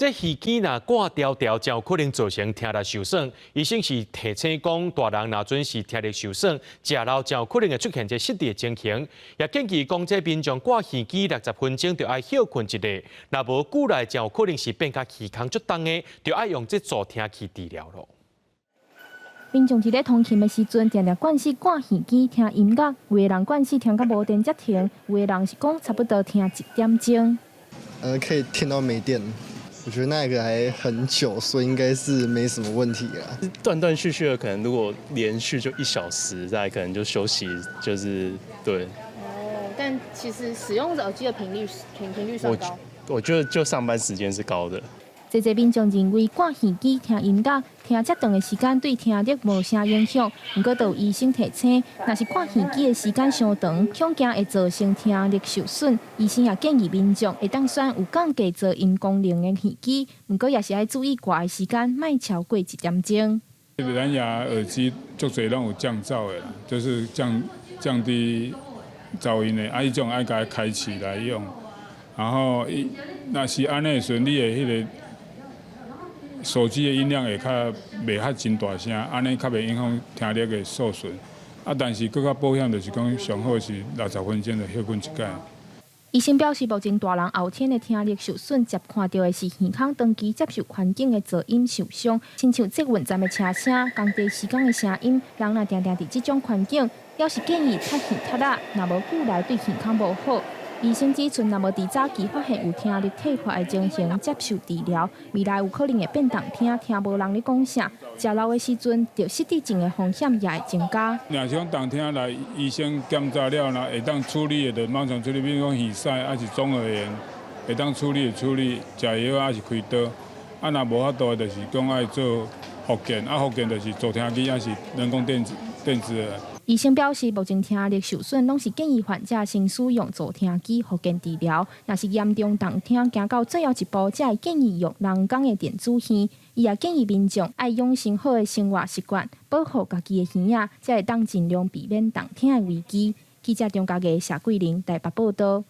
這耳機若掛牢牢，就有可能造成聽力受損。醫生是提醒講，大人若準是聽力受損，食老就有可能會出現這失智的情形。也建議講，這民眾掛耳機60分鐘就愛歇睏一下，若無久來就有可能是變甲耳空足重的，就愛用這助聽器治療囉。民眾佇咧通勤的時陣，定定慣勢掛耳機聽音樂，有的人慣勢聽到無電才停，有的人是講差不多聽一點鐘。可以聽到沒電。我覺得那個還很久，所以應該是沒什麼問題啦。斷斷續續的，可能如果連續就一小時，再可能就休息，就是對。哦，但其實使用耳機的頻率算高。我覺得就上班時間是高的。濟濟民眾認為掛耳機聽音樂聽遮長的時間對聽力無啥影響，毋過都有醫生提醒，若是掛耳機的時間傷長，恐驚會造成聽力受損。醫生也建議民眾會當選有降低噪音功能的耳機，毋過也是愛注意掛的時間，莫超過一點鐘。藍牙耳機足濟攏有降噪的啦，就是降低噪音的，啊，彼種愛共開啟來用，然後伊若是按呢的時陣，你的彼個手機的音量會較袂較真大聲，按呢較袂影響聽力的受損。啊，但是閣較保險就是講上好是60分鐘就歇睏一擺。醫生表示，目前大人後天的聽力受損，捷看著的是耳孔長期接受環境的噪音受傷，親像捷運站的車聲、工地施工的聲音，人若定定佇這種環境，猶是建議貼耳塞仔，若無久來對耳孔無好。醫生指出，若無佇早期發現有聽力退化的情形，接受治療，未來有可能會變聾聽，聽無人咧講啥。食老的時陣，著失智症的風險也會增加。若是講聾聽來，醫生檢查了，若會當處理的，就馬上處理，比如講耳塞，抑是中耳炎，會當處理的處理，食藥抑是開刀。啊，若無法度的，就是講愛做復健，啊，復健就是助聽器，抑是人工電子的。醫生表示，目前聽力受損攏是建議患者先使用助聽器復健治療，若是嚴重聾聽行到最後一步，才會建議用人工的電子耳。伊也建議民眾愛養成好的生活習慣，保護家己的耳仔，才會當盡量避免聾聽的危機。記者張家傑、謝桂玲台北報道。